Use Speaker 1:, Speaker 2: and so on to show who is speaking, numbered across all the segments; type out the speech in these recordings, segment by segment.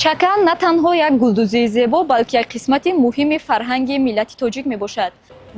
Speaker 1: Чакан на танҳо як гулдӯзии зебо, балки як қисмати муҳими фарҳанги миллати тоҷик мебошад.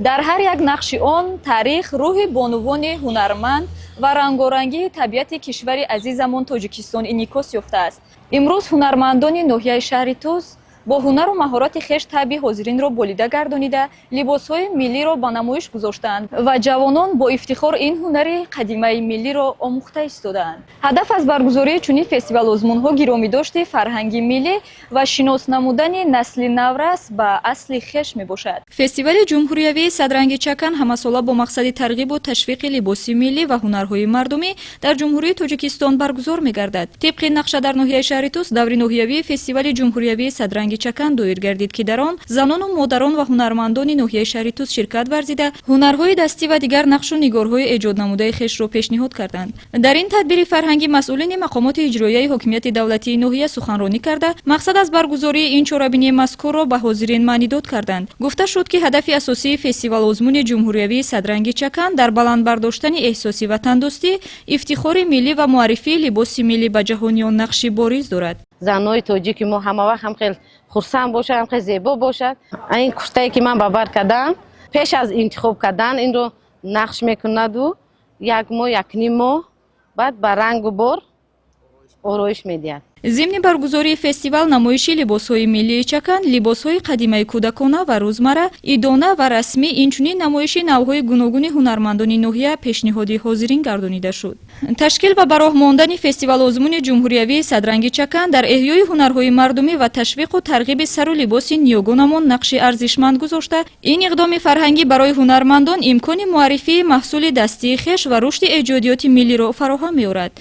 Speaker 1: Дар ҳар як нақши он таърих, рӯҳи бонувони ҳунарманд ва рангорангии табиати кишвари азизамон Тоҷикистон инъикос ёфтааст. Имрӯз ҳунармандони ноҳияи шаҳри Тӯс бо ҳунару маҳорати хеш табъи ҳозиринро болида гардонида, либосҳои миллиро ба намоиш гузоштаанд ва ҷавонон бо ифтихор ин ҳунари қадимаи миллиро омӯхта истодаанд. Ҳадаф аз баргузории чунин фестивал-озмунҳо гиромидошти фарҳанги миллӣ ва шинос намудани насли наврас ба асли хеш мебошад. Фестивали ҷумҳуриявии «Садранги чакан» ҳамасола бо мақсади тарғибу ташвиқи либоси миллӣ ва ҳунарҳои мардумӣ дар Ҷумҳурии Тоҷикистон баргузор мегардад. Тибқи нақша, дар ноҳияи шаҳри Тӯс даври ноҳиявии фестивали ҷумҳуриявии «Садранги чакан» доир гардид, ки дар он занону модарон ва ҳунармандони ноҳияи шаҳри Тӯс ширкат варзида, ҳунарҳои дастӣ ва дигар нақшу нигорҳои эҷоднамудаи хешро пешниҳод карданд. Дар ин тадбири фарҳангӣ масъулини мақомоти иҷроияи ҳокимияти давлатии ноҳия суханронӣ карда, мақсад аз баргузории ин чорабинии мазкурро ба ҳозирин маънидод карданд. Гуфта шуд, ки ҳадафи асосии фестивал-озмуни ҷумҳуриявии «Садранги чакан» дар баланд бардоштани эҳсоси ватандӯстӣ, ифтихори миллӣ ва муаррифии либоси миллӣ ба ҷаҳониён нақши бориз дорад.
Speaker 2: Занҳои тоҷики мо ҳама вақт ҳам хел хурсанд бошад, ҳам хел зебо бошад. Ин куртае, ки ман ба бар кардам, пеш аз интихоб кардан инро нақш мекунаду як моҳ, якним моҳ баъд ба рангу бор ороиш медиҳад.
Speaker 1: Зимни баргузории фестивал намоиши либосҳои миллии чакан, либосҳои қадимаи кӯдакона ва рӯзмарра, идона ва расмӣ, инчунин намоиши навъҳои гуногуни ҳунармандони ноҳия пешниҳоди ҳозирин гардонида шуд. Ташкил ва ба роҳ мондани фестивал-озмуни ҷумҳуриявии «Садранги чакан» дар эҳёи ҳунарҳои мардумӣ ва ташвиқу тарғиби сару либоси ниёгонамон нақши арзишманд гузошта, ин иқдоми фарҳангӣ барои ҳунармандон имкони муаррифии маҳсули дастии хеш ва рушди эҷодиёти миллиро фароҳам меорад.